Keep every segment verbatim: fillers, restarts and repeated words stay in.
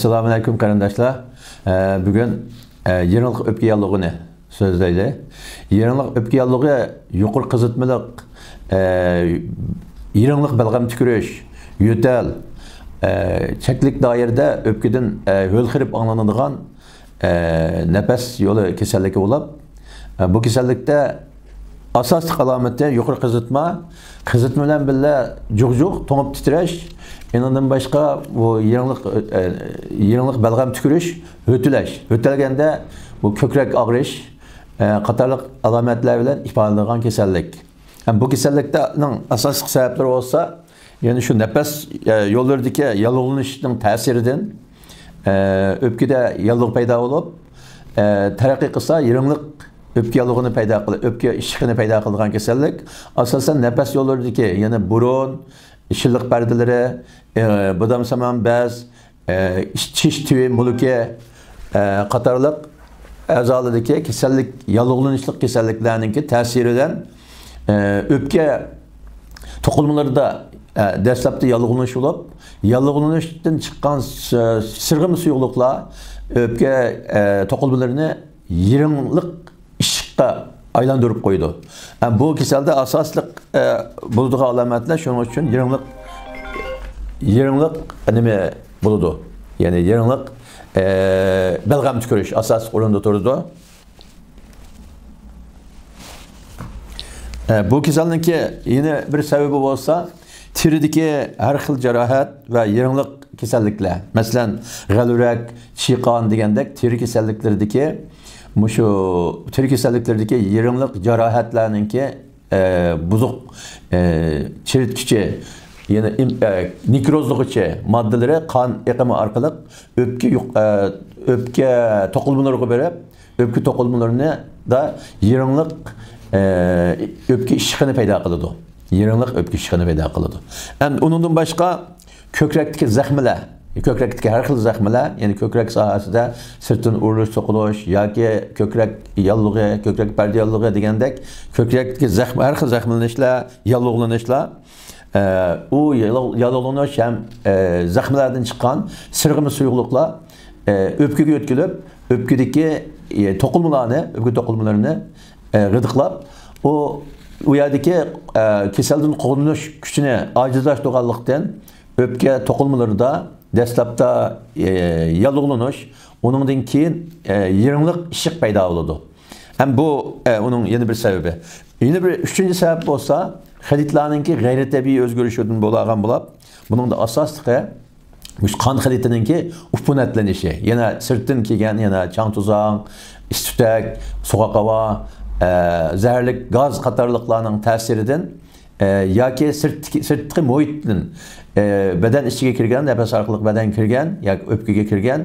ئەسسالامۇئەلەيكۇم قېرىنداشلار. ئە، بۈگۈن، ئە، يىرىڭلىق ئۆپكە ياللۇغىنى سۆزلەيلى. يىرىڭلىق ئۆپكە ياللۇغى يۇقىرى قىزىتمىلىق، ئە، يىرىڭلىق بەلغەم تۈكۈرۈش، يۆتەل، ئە، چەكلىك دائىرىدە ئۆپكىدىن، ئە، ھۆل خىرىپ ئاڭلىنىدىغان، ئە، نەپەس يولى كېسەللىكى بولۇپ، ئە، بۇ كېسەللىكتە ئاساسلىق ئالامىتى يۇقىرى قىزىتما، قىزىتما بىلەن بىللە جۇغ-جۇغ، توڭۇپ تىترەش، ئۇنىڭدىن باشقا بۇ يىرىڭلىق، ئە، يىرىڭلىق بەلغەم تۈكۈرۈش، ھۆتۈلەش. ھۆتەلگەندە بۇ كۆكرەك ئاغرىش، ئە، قاتارلىق ئالامەتلەر بىلەن ئىپادىلىنىدىغان كېسەللىك. ھەم بۇ كېسەللىكنىڭ ئاساسلىق سەۋەبلىرى بولسا، يەنى شۇ نەپەس، ئە، يوللىرىدىكى ياللۇغلىنىشنىڭ تەسىرىدىن، ئە، ئۆپكىدە ياللۇغ پەيدا بولۇپ، ئە، تەرەققىي قىلسا، يىرىڭلىق ئۆپكە ياللۇغىنى پەيدا قىل-، ئۆپكە ئىششىقىنى پەيدا قىلىدىغان كېسەللىك. ئاساسەن نەپەس يوللىرىدىكى، يەنى بۇرۇن، شىللىق پەردىلىرى، ئە، بۇدامسامان بەز، ئە، چىش تۈۋى مۈلۈكى، ئە، قاتارلىق ئەزالىرىدىكى كېسەللىك، ياللۇغلىنىشلىق كېسەللىكلەرنىڭكى تەسىرى بىلەن، ئە، ئۆپكە توقۇلمىلىرىدا، ئە، دەسلەپتە ياللۇغلىنىش بولۇپ، ياللۇغلىنىشتىن چىققان س-، سىرغىما سۇيۇقلۇقلار ئۆپكە، ئە، توقۇلمىلىرىنى يىرىڭلىق ئىششىققا ئايلاندۇرۇپ قويىدۇ. ئە، بۇ كېسەلدە ئاساسلىق، ئە، بولىدىغان ئالامەتلەر شۇنىڭ ئۈچۈن يىرىڭلىق، يىرىڭلىق نېمە بولىدۇ؟ يەنى يىرىڭلىق، ئە، بەلغەم تۈكۈرۈش ئاساسلىق ئورۇندا تۇرىدۇ. ئە، بۇ كېسەلنىڭكى يەنە بىر سەۋەبى بولسا، تېرىدىكى ھەر خىل جاراھەت ۋە يىرىڭلىق كېسەللىكلەر، مەسىلەن، غەلۋىرەك، چىقان دېگەندەك تېرە كېسەللىكلىرىدىكى، مۇشۇ تېرە كېسەللىكلىرىدىكى يىرىڭلىق جاراھەتلەرنىڭكى، ئە، بۇزۇق، ئە، چىرىتكۈچى، يەنى ئىم-، ئە، نېكروزلىغۇچى ماددىلىرى قان ئېقىمى ئارقىلىق ئۆپكە يۇق-، ئە، ئۆپكە توقۇلمىلىرىغا بېرىپ، ئۆپكە توقۇلمىلىرىدا يىرىڭلىق، ئە، ئۆپكە ئىششىقىنى پەيدا قىلىدۇ. يىرىڭلىق ئۆپكە ئىششىقىنى پەيدا قىلىدۇ. ئەمدى ئۇنىڭدىن باشقا كۆكرەكتىكى زەخمىلەر، كۆكرەكتىكى ھەر خىل زەخمىلەر، يەنى كۆكرەك ساھەسىدە سىرتتىن ئۇرۇلۇش، سوقۇلۇش ياكى كۆكرەك ياللۇغى، كۆكرەك پەردە ياللۇغى دېگەندەك كۆكرەكتىكى زەخمە، ھەر خىل زەخمىلىنىشلەر، ياللۇغلىنىشلار، ئە، ئۇ ياللۇغ-، ياللۇغلىنىش ھەم، ئە، زەخمىلەردىن چىققان سىرغىما سۇيۇقلۇقلار، ئە، ئۆپكىگە يۆتكىلىپ، ئۆپكىدىكى، ئە، توقۇلمىلارنى، ئۆپكە توقۇلمىلىرىنى، ئە، غىدىقلاپ، ئۇ، ئۇ يەردىكى، ئە، كېسەلدىن قوغدىنىش كۈچىنى ئاجىزلاشتۇرغانلىقتىن، ئۆپكە توقۇلمىلىرىدا دەسلەپتە، ئە، ياللۇغلىنىش، ئۇنىڭدىن كېيىن، ئە، يىرىڭلىق ئىششىق پەيدا بولىدۇ. ھەم بۇ، ئە، ئۇنىڭ يەنە بىر سەۋەبى. يەنە بىر ئۈچىنچى سەۋەب بولسا، خىلىتلارنىڭكى غەيرىي تەبىئىي ئۆزگىرىشىدىن بولغان بولۇپ، بۇنىڭدا ئاساسلىقى مۇشۇ قان خىلىتىنىڭكى ئۇپۇنەتلىنىشى، يەنە سىرتتىن كەلگەن، يەنە چاڭ-توزاڭ، ئىس-تۈتەك، سوغۇق ھاۋا، ئە، زەھەرلىك گاز قاتارلىقلارنىڭ تەسىرىدىن، ئە، ياكى سىرتتىكى، سىرتقى مۇھىتتىن، ئە، بەدەن ئىچىگە كىرگەن، نەپەس ئارقىلىق بەدەنگە كىرگەن ياكى ئۆپكىگە كىرگەن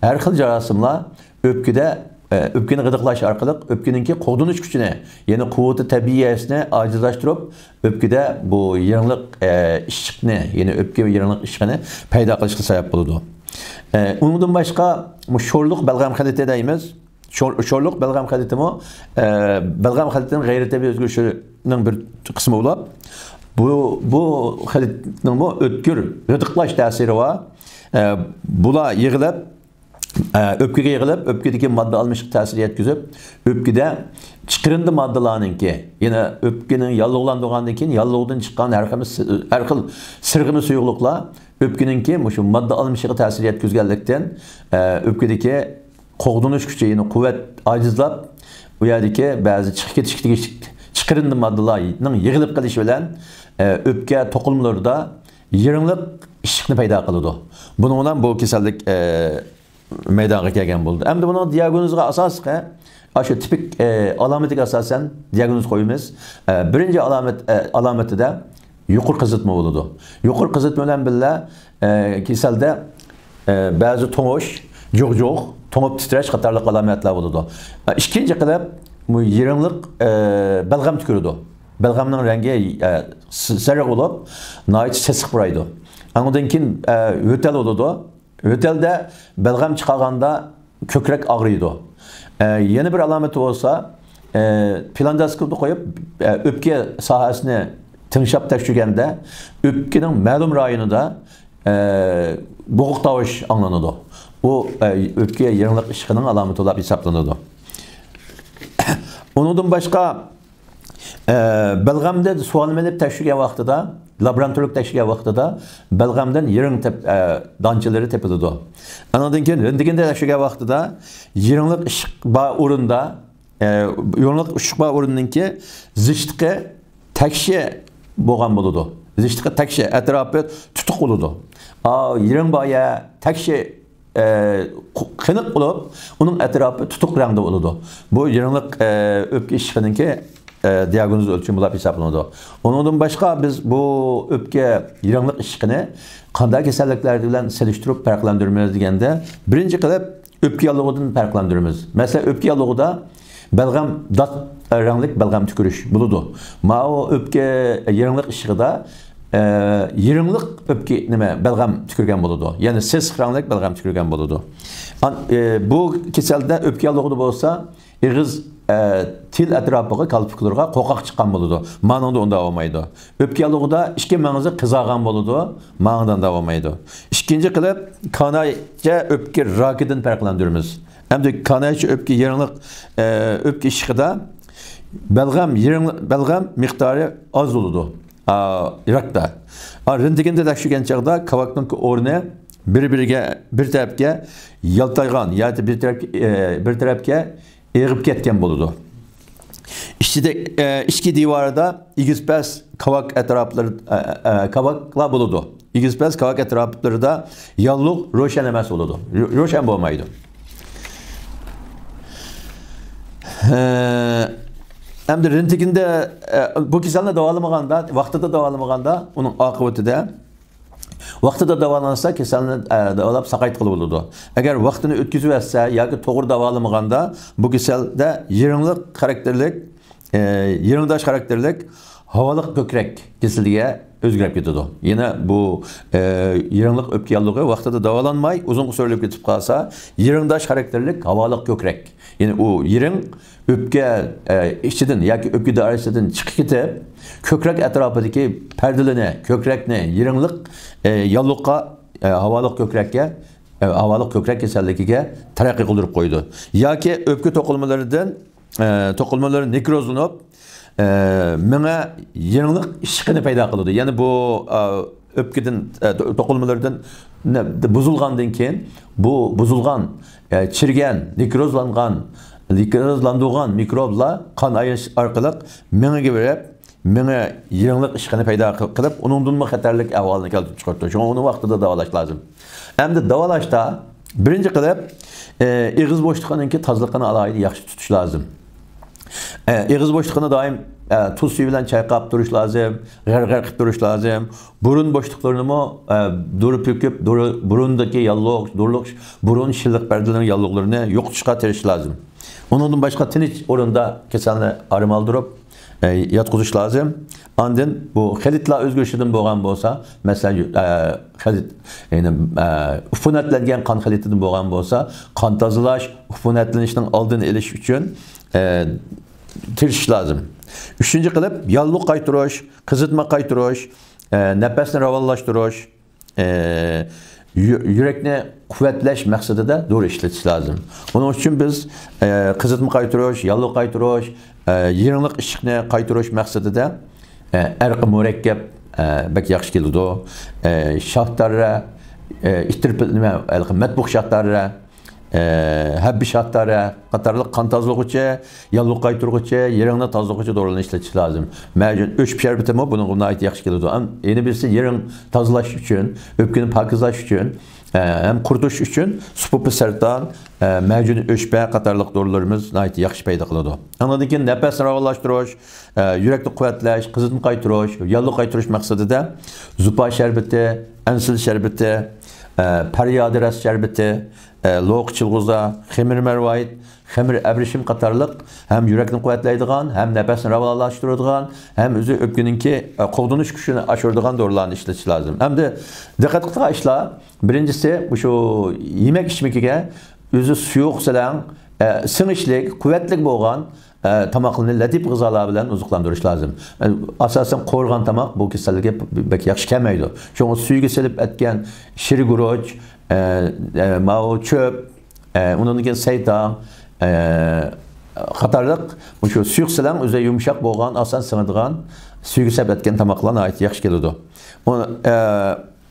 ھەر خىل جاراسىملار ئۆپكىدە، ئە، ئۆپكىنى غىدىقلاش ئارقىلىق ئۆپكىنىڭكى قوغدىنىش كۈچىنى، يەنى قۇۋۋىتى تەبىئىيەسىنى ئاجىزلاشتۇرۇپ، ئۆپكىدە بۇ يىرىڭلىق، ئە، ئىششىقنى، يەنى ئۆپكە يىرىڭلىق ئىششىقىنى پەيدا قىلىشقا سەۋەب بولىدۇ. ئە، ئۇنىڭدىن باشقا، بۇ شورلۇق بەلغەم خىلىتى دەيمىز. شور-، شورلۇق بەلغەم خىلىتىمۇ، ئە، بەلغەم خىلىتىنىڭ غەيرىي تەبىئىي ئۆزگىرىشىنىڭ بىر قىسمى بولۇپ، بۇ، بۇ خىلىتنىڭمۇ ئۆتكۈر غىدىقلاش تەسىرى بار. ئە، بۇلار يىغىلىپ، ئە، ئۆپكىگە يىغىلىپ، ئۆپكىدىكى ماددا ئالمىشىشقا تەسىر يەتكۈزۈپ، ئۆپكىدە چىقىرىندى ماددىلارنىڭكى، يەنە ئۆپكىنىڭ ياللۇغلاندۇرغاندىن كېيىن ياللۇغدىن چىققان ھەر خىل، ھەر خىل سىرغىما سۇيۇقلۇقلار ئۆپكىنىڭكى مۇشۇ ماددا ئالمىشىشىغا تەسىر يەتكۈزگەنلىكتىن، ئە، ئۆپكىدىكى قوغدىنىش كۈچى، يەنى قۇۋۋەت ئاجىزلاپ، ئۇ يەردىكى بەزى چىقىپ كېتىشكە تېگىشلىك چىقىرىندى ماددىلارنىڭ يىغىلىپ قېلىشى بىلەن، ئە، ئۆپكە توقۇلمىلىرىدا يىرىڭلىق ئىششىقنى پەيدا قىلىدۇ. بۇنىڭ بىلەن بۇ كېسەللىك، ئە، مەيدانغا كەلگەن بولىدۇ. ئەمدى بۇنىڭ دىياگنوزىغا ئاساسلىقى، ئاشۇ تىپىك، ئە، ئالامىتىگە ئاساسەن دىياگنوز قويىمىز. ئە، بىرىنچى ئالامەت، ئە، ئالامىتىدە يۇقىرى قىزىتما بولىدۇ. يۇقىرى قىزىتما بىلەن بىللە، ئە، كېسەلدە، ئە، بەزى توڭۇش، جۇغ-جۇغ، توڭۇپ تىترەش قاتارلىق ئالامەتلەر بولىدۇ. ئە، ئىككىنچى قىلىپ، بۇ يىرىڭلىق، ئە، بەلغەم تۈكۈرىدۇ. بەلغەمنىڭ رەڭگى، ئە، س-، سېرىق بولۇپ، ناھايىتى سېسىق پۇرايدۇ. ئاندىن كېيىن، ئە، يۆتەل بولىدۇ. يۆتەلدە بەلغەم چىقارغاندا كۆكرەك ئاغرىيدۇ. ئە، يەنە بىر ئالامىتى بولسا، ئە، پىلانداسكوپنى قويۇپ، ئە، ئۆپكە ساھەسىنى تىڭشاپ تەكشۈرگەندە، ئۆپكىنىڭ مەلۇم رايونىدا، ئە، بوغۇق تاۋۇش ئاڭلىنىدۇ. ئۇ، ئە، ئۆپكە يىرىڭلىق ئىششىقىنىڭ ئالامىتى بولۇپ ھېسابلىنىدۇ. ئۇنىڭدىن باشقا، ئە، بەلغەمدە سۇۋالما ئېلىپ تەكشۈرگەن ۋاقتىدا، لابوراتورلۇق تەكشۈرگەن ۋاقتىدا بەلغەمدىن يىرىڭ تېپ-، ئە، دانچىلىرى تېپىلىدۇ. ئانىڭدىن كېيىن رېنتگېندا تەكشۈرگەن ۋاقتىدا يىرىڭلىق ئىششىق بار ئورۇندا، ئە، يىرىڭلىق ئىششىق بار ئورۇننىڭكى زىچلىقى تەكشى بولغان بولىدۇ. زىچلىقى تەكشى، ئەتراپى تۇتۇق بولىدۇ. ئا، يىرىڭ بار يەر تەكشى، ئە، قېنىق بولۇپ، ئۇنىڭ ئەتراپى تۇتۇق رەڭدە بولىدۇ. بۇ يىرىڭلىق، ئە، ئۆپكە ئىششىقىنىڭكى، ئە، دىئاگنوز ئۆلچىمى بولۇپ ھېسابلىنىدۇ. ئۇنىڭدىن باشقا بىز بۇ ئۆپكە يىرىڭلىق ئىششىقىنى قانداق كېسەللىكلەر بىلەن سېلىشتۇرۇپ پەرقلەندۈرىمىز دېگەندە، بىرىنچى قىلىپ، ئۆپكە ياللۇغىدىن پەرقلەندۈرىمىز. مەسىلەن، ئۆپكە ياللۇغىدا بەلغەم دات رەڭلىك بەلغەم تۈكۈرۈش بولىدۇ. ماۋۇ ئۆپكە يىرىڭلىق ئىششىقىدا، ئە، يىرىڭلىق ئۆپكە نېمە بەلغەم تۈكۈرگەن بولىدۇ. يەنى سېسىق رەڭلىك بەلغەم تۈكۈرگەن بولىدۇ. ئان-، ئە، بۇ كېسەلدە ئۆپكە ياللۇغىدا بولسا ئېغىز، ئە، تىل ئەتراپىغا، كالپۇكلىرىغا قوقاق چىققان بولىدۇ. مانىڭدا ئۇنداق بولمايدۇ. ئۆپكە ياللۇغىدا ئىككى مېڭىسى قىزارغان بولىدۇ. ماڭىدان داۋامايدۇ. ئىككىنچى قىلىپ، كانايچە ئۆپكە راكىدىن پەرقلەندۈرىمىز. ئەمدى كانايچە ئۆپكە يىرىڭلىق، ئە، ئۆپكە ئىششىقىدا بەلغەم يىرىڭ-، بەلغەم مىقدارى ئاز بولىدۇ. ئا، راكتا. ئا، رېنتگېندا تەكشۈرگەن چاغدا كاۋاكنىڭ ئورنى بىر-بىرىگە، بىر تەرەپكە يالتايغان ياكى بىر تەرەپكە، ئە، بىر تەرەپكە ئېغىپ كەتكەن بولىدۇ. ئىچىدە، ئە، ئىچكى دىۋارىدا ئېگىز پەس كاۋاك ئەتراپلىرى، ئە، ئە، كاۋاكلار بولىدۇ. ئېگىز پەس كاۋاك ئەتراپلىرىدا ياللۇغ روشەن ئەمەس بولىدۇ. رو-، روشەن بولمايدۇ. ئە، ئەمدى رېنتگېندا، ئە، بۇ كېسەلنى داۋالىمىغاندا، ۋاقتىدا داۋالىمىغاندا، ئۇنىڭ ئاقىۋىتىدە ۋاقتىدا داۋالانسا، كېسەلنى، ئە، داۋالاپ ساقايتقىلى بولىدۇ. ئەگەر ۋاقتىنى ئۆتكۈزۈۋەتسە ياكى توغرا داۋالىمىغاندا، بۇ كېسەلدە يىرىڭلىق خاراكتېرلىك، ئە، يىرىڭداش خاراكتېرلىك ھاۋالىق كۆكرەك كېسىلىگە ئۆزگىرىپ كېتىدۇ. يەنە بۇ، ئە، يىرىڭلىق ئۆپكە ياللۇغى ۋاقتىدا داۋالانماي، ئۇزۇنغا سۆرىلىپ كېتىپ قالسا، يىرىڭداش خاراكتېرلىك ھاۋالىق كۆكرەك. يەنى ئۇ يىرىڭ ئۆپكە، ئە، ئىچىدىن ياكى ئۆپكە دائىرىسىدىن چىقىپ كېتىپ، كۆكرەك ئەتراپىدىكى پەردىلىرىنى، كۆكرەكنى يىرىڭلىق، ئە، ياللۇغقا، ئە، ھاۋالىق كۆكرەككە، ئە، ھاۋالىق كۆكرەك كېسەللىكىگە تەرەققىي قىلدۇرۇپ قويىدۇ. ياكى ئۆپكە توقۇلمىلىرىدىن، ئە، توقۇلمىلىرى نېكروزلىنىپ، ئە، مېڭە يىرىڭلىق ئىششىقىنى پەيدا قىلىدۇ. يەنى بۇ، ئە، ئۆپكىدىن، ئە، تو-، توقۇلمىلىرىدىن نە-، بۇزۇلغاندىن كېيىن، بۇ بۇزۇلغان، ئە، چىرىگەن، نېكروزلانغان، نېكروزلاندۇرغان مىكروبلار قان ئايلىنىش ئارقىلىق مېڭىگە بېرىپ، مېڭە يىرىڭلىق ئىششىقىنى پەيدا قىل-، قىلىپ، ئۇنىڭدىنمۇ خەتەرلىك ئەھۋالنى كەلتۈرۈپ چىقىرىدۇ. شۇڭا ئۇنى ۋاقتىدا داۋالاش لازىم. ئەمدى داۋالاشتا بىرىنچى قىلىپ، ئە، ئېغىز بوشلۇقىنىڭكى تازىلىقىنى ئالاھىدە ياخشى تۇتۇش لازىم. ئە، ئېغىز بوشلۇقىنى دائىم، ئە، تۇز سۈيى بىلەن چايقاپ تۇرۇش لازىم، غەرغەر قىلىپ تۇرۇش لازىم. بۇرۇن بوشلۇقلىرىنىمۇ، ئە، دورا پۈكۈپ، دورا، بۇرۇندىكى ياللۇغ، دورىلىق، بۇرۇن شىللىق پەردىلىرىنىڭ ياللۇغلىرىنى يوقىتىشقا تىرىشىش لازىم. ئۇنىڭدىن باشقا تىنچ ئورۇندا كېسەلنى ئارام ئالدۇرۇپ، ئە، ياتقۇزۇش لازىم. ئاندىن بۇ خىلىتلار ئۆزگىرىشىدىن بولغان بولسا، مەسىلەن، ئە، خىلىت، يەنى، ئە، ئۇفۇنەتلەنگەن قان خىلىتىدىن بولغان بولسا، قان تازىلاش، ئۇفۇنەتلىنىشنىڭ ئالدىنى ئېلىش ئۈچۈن، ئە، تىرىشىش لازىم. ئۈچىنچى قىلىپ، ياللۇغ قايتۇرۇش، قىزىتما قايتۇرۇش، ئە، نەپەسنى راۋانلاشتۇرۇش، ئە، يۈ-، يۈرەكنى قۇۋۋەتلەش مەقسىتىدە دورا ئىشلىتىش لازىم. ئۇنىڭ ئۈچۈن بىز، ئە، قىزىتما قايتۇرۇش، ياللۇغ قايتۇرۇش، ئە، يىرىڭلىق ئىششىقنى قايتۇرۇش مەقسىتىدە، ئە، ئەرقە مۇرەككەپ، ئە، بەك ياخشى كېلىدۇ. ئە، شاھتەررە، ئە، ئىتتىرىپ، نېمە، ھېلىقى مەتبۇخ شاھتەررە، ئە، ھەببى شاھتەررە قاتارلىق قان تازىلىغۇچى، ياللۇغ قايتۇرغۇچى، يىرىڭنى تازىلىغۇچى دورىلارنى ئىشلىتىش لازىم. مەجۈن ئۆچ شەربىتىمۇ بۇنىڭغا ناھايىتى ياخشى كېلىدۇ. ئەم، يەنە بىرسى يىرىڭ تازىلاش ئۈچۈن، ئۆپكىنى پاكىزلاش ئۈچۈن، ئە، ھەم قۇرۇتۇش ئۈچۈن سۇپۇپى سەرتان، ئە، مەجۈن ئۆچبە قاتارلىق دورىلىرىمىز ناھايىتى ياخشى پايدا قىلىدۇ. ئاندىن كېيىن نەپەسنى راۋانلاشتۇرۇش، ئە، يۈرەكنى قۇۋۋەتلەش، قىزىتما قايتۇرۇش، ياللۇغ قايتۇرۇش مەقسىتىدە زۇپا شەربىتى، ئەنسىل شەربىتى، ئە، پەريادە رەس شەربىتى، ئە، لوقا چىلغۇزا، خېمىر مەرۋايىت، خېمىر ئەبرىشىم قاتارلىق ھەم يۈرەكنى قۇۋۋەتلەيدىغان، ھەم نەپەسنى راۋانلاشتۇرىدىغان، ھەم ئۆزى ئۆپكىنىڭكى، ئە، قوغدىنىش كۈچىنى ئاشۇرىدىغان دورىلارنى ئىشلىتىش لازىم. ئەمدى دىققەت قىلىدىغان ئىشلار، بىرىنچىسى، مۇشۇ يېمەك ئىچمىكىگە ئۆزى سۇيۇق سەلەڭ، ئە، سىڭىشلىك، قۇۋۋەتلىك بولغان، ئە، تاماقلارنى لەتىپ غىزالار بىلەن ئوزۇقلاندۇرۇش لازىم. ئە، ئاساسەن قورۇغان تاماق بۇ كېسەللىككە بەك ياخشى كەلمەيدۇ. شۇڭا سۈيىگە سېلىپ ئەتكەن شىر گۈرۈچ، ئە، ئە، ماۋۇ چۆپ، ئە، ئۇنىڭدىن كېيىن سەيتاڭ، ئە، قاتارلىق مۇشۇ سۇيۇق سىلەڭ ئۆزى يۇمشاق بولغان، ئاسان سىڭىدىغان، سۈيىگە سەپ ئەتكەن تاماقلار ناھايىتى ياخشى كېلىدۇ. ئۇ، ئە،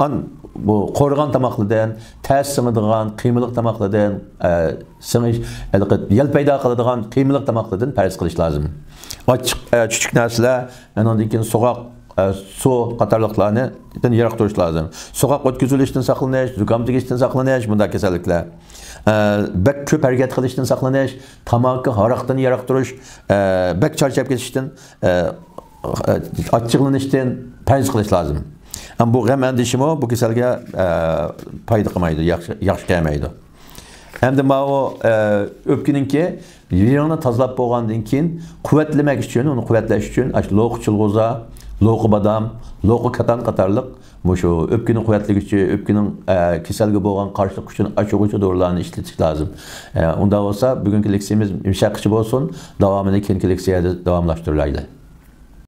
ئان-، بۇ قورۇغان تاماقلىرىدىن، تەس سىڭىدىغان قىيمىلىق تاماقلىرىدىن، ئە، سىڭىش، ھېلىقى يەل پەيدا قىلىدىغان قىيمىلىق تاماقلىرىدىن پەرھىز قىلىش لازىم. ئاچچىق، ئە، چۈچۈك نەرسىلەر، ئانىڭدىن كېيىن سوغۇق، ئە، سۇ قاتارلىقلارنى دىن يىراق تۇرۇش لازىم. سوغۇق ئۆتكۈزۈۋېلىشتىن ساقلىنىش، زۇكام تېگىشتىن ساقلىنىش، بۇنداق كېسەللىكلەر. ئە، بەك كۆپ ھەرىكەت قىلىشتىن ساقلىنىش، تاماكا، ھاراقتىن يىراق تۇرۇش، ئە، بەك چارچاپ كېتىشتىن، ئە، ئاچچىقلىنىشتىن پەرھىز قىلىش لازىم. ئەم، بۇ غەم ئەندىشىمۇ بۇ كېسەلگە، ئە، پايدا قىلمايدۇ، ياخشى، ياخشى كەلمەيدۇ. ئەمدى ماۋۇ، ئە، ئۆپكىنىڭكى يىرىڭنى تازىلاپ بولغاندىن كېيىن قۇۋۋەتلىمەك ئۈچۈن، ئۇنى قۇۋۋەتلەش ئۈچۈن، ئاشۇ لوقا چۇلغۇزا، لوقا بادام، لوقا كاتان قاتارلىق مۇشۇ ئۆپكىنى قۇۋۋەتلىگۈچى، ئۆپكىنىڭ، ئە، كېسەلگە بولغان قارشىلىق كۈچىنى ئاشۇرغۇچى دورىلارنى ئىشلىتىش لازىم. ئە، ئۇنداق بولسا، بۈگۈنكى لېكسىيەمىز مۇشۇ يەرگىچە بولسۇن، داۋامىنى كېيىنكى لېكسىيەدە داۋاملاشتۇرايلى.